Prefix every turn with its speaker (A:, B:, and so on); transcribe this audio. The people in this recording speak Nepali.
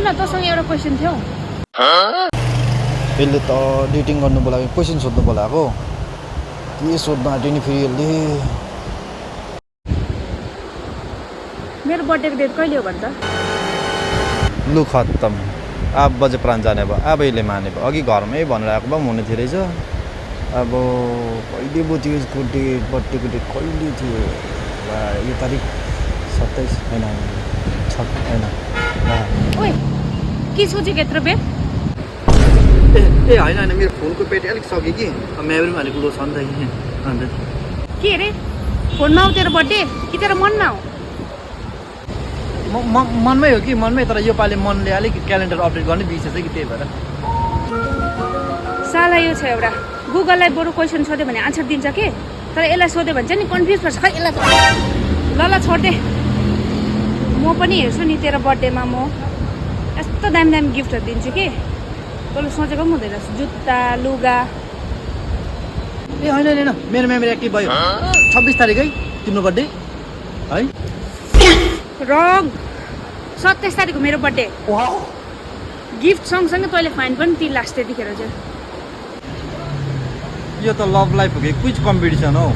A: सुन्न तसँग एउटा क्वेशन थियो
B: यसले त डेटिङ गर्नु बोलाएको क्वेसन सोध्नु बोलाएको के सोध्नु आँट्यो नि फेरि यसले
A: मेरो बर्थडेको डेट कहिले हो भन्छ
B: लु खत्तम अब बजे प्राण जाने भयो अब यसले माने भयो अघि घरमै भनेर आएको भए पनि हुने थियो रहेछ अब कहिले पो थियो यसको डेट बर्थडेको डेट कहिले थियो यो तारिक 27 होइन होइन
A: ओइ के सोचेको यत्रो बेर
B: ए होइन होइन मेरो फोनको ब्याट्री अलिक सक्यो कि मेमोरीमा अलिक लो छ नि त अन्त
A: के अरे फोनमा आऊ तेरो बर्थडे कि तेरो मनमा हो
B: मनमै हो कि मनमै तर योपालि मनले अलिक क्यालेन्डर अपडेट गर्ने बिर्सेछ कि त्यही भएर
A: साला यो छ एउटा गुगललाई बरु क्वेसन सोध्यो भने आन्सर दिन्छ के तर यसलाई सोध्यो भने चाहिँ नि कन्फ्युज पर्छ खै यसलाई ल छोड्दे म पनि हेर्छु नि तेरो बर्थडेमा म यस्तो दामी दामी गिफ्टहरू दिन्छु कि तँले सोचेको पनि हुँदैन जुत्ता लुगा
B: ए होइन होइन मेरो मेमोरी एक्टिभ भयो 26 तारिक है तिम्रो बर्थडे है
A: रङ 27 तारिक हो मेरो बर्थडे गिफ्ट सँगसँगै तैँले फाइन पनि तिर्लास् त्यतिखेर चाहिँ
B: यो त लभ लाइफ हो कि क्विज कम्पिटिसन हो